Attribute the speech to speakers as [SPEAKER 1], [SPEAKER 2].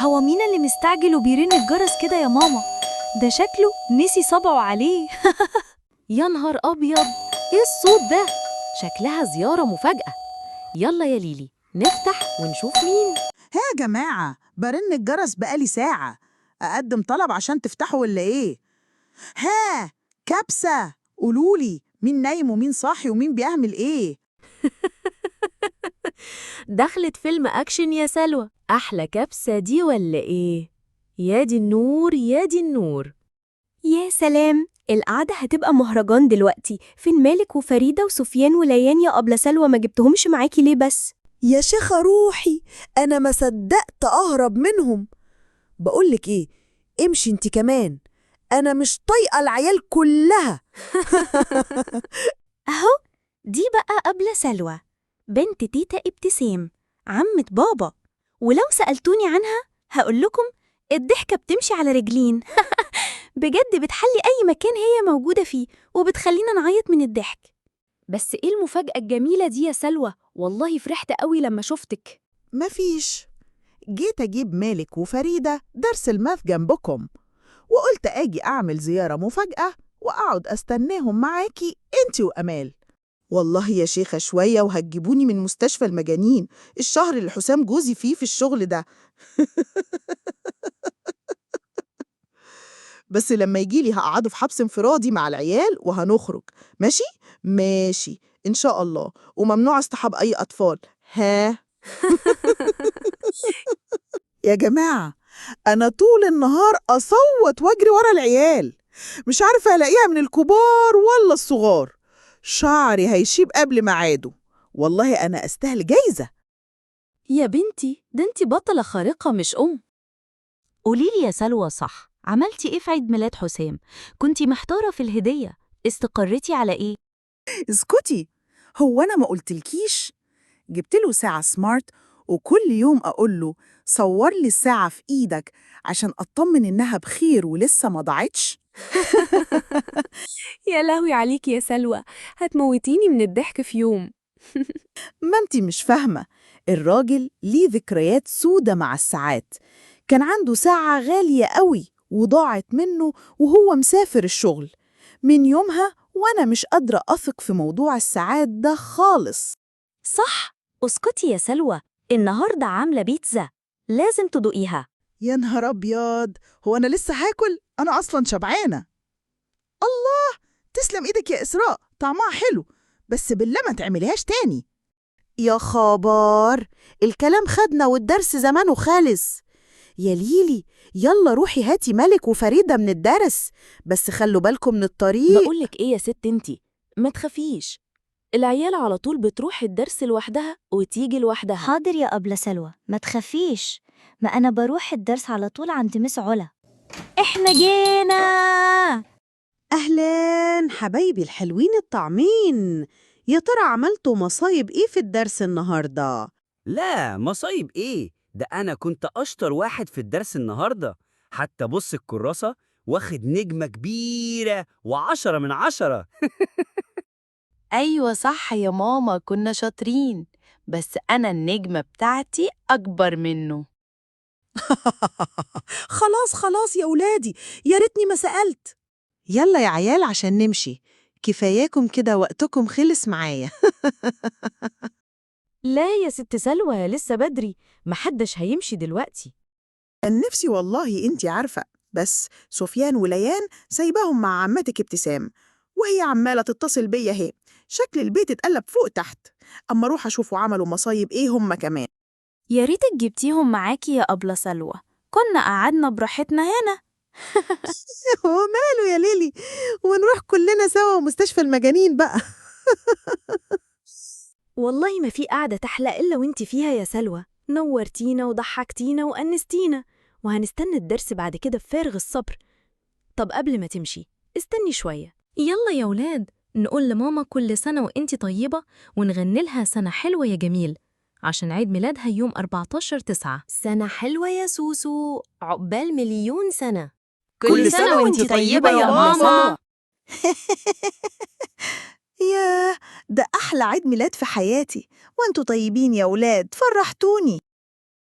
[SPEAKER 1] هو مين اللي مستعجل وبيرن الجرس كده يا ماما؟ ده شكله نسي صبعه عليه.
[SPEAKER 2] يا نهار أبيض، إيه الصوت ده؟ شكلها زيارة مفاجأة. يلا يا ليلي نفتح ونشوف مين.
[SPEAKER 3] ها يا جماعة، برن الجرس بقالي ساعة. أقدم طلب عشان تفتحوا ولا إيه؟ ها كبسة، قولولي مين نايم ومين صاحي ومين بيعمل إيه؟
[SPEAKER 2] دخلت فيلم أكشن يا سلوى. أحلى كبسة دي ولا إيه؟ يا دي النور يا دي النور.
[SPEAKER 4] يا سلام، القعدة هتبقى مهرجان دلوقتي. فين مالك وفريدة وسفيان وليان يا أبلة سلوى؟ ما جبتهمش معاكي ليه بس؟
[SPEAKER 5] يا شيخة روحي، أنا ما صدقت أهرب منهم. بقولك إيه، امشي انت كمان، أنا مش طايقة العيال كلها.
[SPEAKER 4] أهو دي بقى أبلة سلوى، بنت تيتا ابتسام عمة بابا، ولو سألتوني عنها هقول لكم الضحكة بتمشي على رجلين. بجد بتحلي أي مكان هي موجودة فيه وبتخلينا نعيط من الضحك.
[SPEAKER 2] بس إيه المفاجأة الجميلة دي يا سلوى؟ والله فرحت قوي لما شفتك.
[SPEAKER 3] مفيش، جيت أجيب مالك وفريدة درس ال math جنبكم، وقلت أجي أعمل زيارة مفاجأة وأقعد أستناهم معاكي انتي وأمال. والله يا شيخة شوية وهتجيبوني من مستشفى المجانين الشهر اللي حسام جوزي فيه في الشغل ده. بس لما يجيلي هقعده في حبس انفرادي مع العيال وهنخرج. ماشي؟ ماشي إن شاء الله، وممنوع اصطحاب أي أطفال. ها يا جماعة، أنا طول النهار أصوت وأجري ورا العيال، مش عارفة ألاقيها من الكبار ولا الصغار. شعري هيشيب قبل ميعاده، والله أنا أستاهل جايزة.
[SPEAKER 2] يا بنتي ده انتي بطلة خارقة مش أم. قوليلي يا سلوى، صح، عملتي إيه في عيد ميلاد حسام؟ كنتي محتارة في الهدية، استقريتي على إيه؟
[SPEAKER 6] اسكتي، هو أنا ما قلتلكيش؟ جبت له ساعة سمارت، وكل يوم أقول له صور لي الساعة في إيدك عشان أطمن إنها بخير ولسه ما ضاعتش.
[SPEAKER 7] يا لهوي عليكي يا سلوى، هتموتيني من الضحك في يوم.
[SPEAKER 6] ما انتي مش فاهمة، الراجل ليه ذكريات سودة مع الساعات. كان عنده ساعة غالية قوي وضاعت منه وهو مسافر الشغل. من يومها وأنا مش قادرة أثق في موضوع الساعات ده خالص.
[SPEAKER 2] صح، اسكتي يا سلوى، النهاردة عاملة بيتزا لازم تدوقيها.
[SPEAKER 3] يا نهار أبيض، هو أنا لسه هاكل؟ أنا أصلا شبعانة. الله، تسلم إيدك يا إسراء، طعمها حلو، بس بالله ما تعمليهاش تاني.
[SPEAKER 5] يا خبر، الكلام خدنا والدرس زمانه خالص. يا ليلي يلا روحي هاتي ملك وفريدة من الدرس، بس خلوا بالكم من الطريق.
[SPEAKER 2] بقولك إيه يا ست انتي، ما تخافيش، العيال على طول بتروح الدرس لوحدها وتيجي لوحدها.
[SPEAKER 8] حاضر يا أبلة سلوى، ما تخافيش، ما أنا بروح الدرس على طول عند مس علا.
[SPEAKER 2] إحنا جينا.
[SPEAKER 9] أهلاً حبايبي الحلوين الطعمين، يا ترى عملتوا مصايب إيه في الدرس النهاردة؟
[SPEAKER 10] لا مصايب ايه ده، انا كنت اشطر واحد في الدرس النهارده، حتى بص الكراسة واخد نجمة كبيرة و10 من 10.
[SPEAKER 11] أيوة صح يا ماما، كنا شاطرين، بس أنا النجمة بتاعتي أكبر منه.
[SPEAKER 5] خلاص خلاص يا ولادي، يا ريتني ما سألت. يلا يا عيال عشان نمشي، كفاياكم كده، وقتكم خلص معايا.
[SPEAKER 2] لا يا ست سلوى لسه بدري، محدش هيمشي دلوقتي.
[SPEAKER 3] كان نفسي والله، انتي عارفة، بس سفيان وليان سايباهم مع عمتك ابتسام، وهي عمالة تتصل بيا اهي. شكل البيت اتقلب فوق تحت. أما أروح أشوفوا عملوا مصايب إيه هما كمان.
[SPEAKER 1] يا ريتك جبتيهم معاكي يا أبلة سلوى، كنا قعدنا براحتنا هنا.
[SPEAKER 5] وماله يا ليلي، ونروح كلنا سوا مستشفى المجانين بقى.
[SPEAKER 4] والله ما في قعدة تحلى إلا وانت فيها يا سلوى، نورتينا وضحكتينا وأنستينا، وهنستنى الدرس بعد كده بفارغ الصبر. طب قبل ما تمشي استني شوية.
[SPEAKER 2] يلا يا ولاد نقول لماما كل سنة وانتي طيبة، ونغني لها سنة حلوة يا جميل عشان عيد ميلادها يوم 14/9.
[SPEAKER 11] سنة حلوة يا سوسو، عقبال مليون سنة.
[SPEAKER 10] كل سنة وانتي طيبة يا ماما.
[SPEAKER 6] ياه، ده أحلى عيد ميلاد في حياتي، وانتوا طيبين يا ولاد، فرحتوني.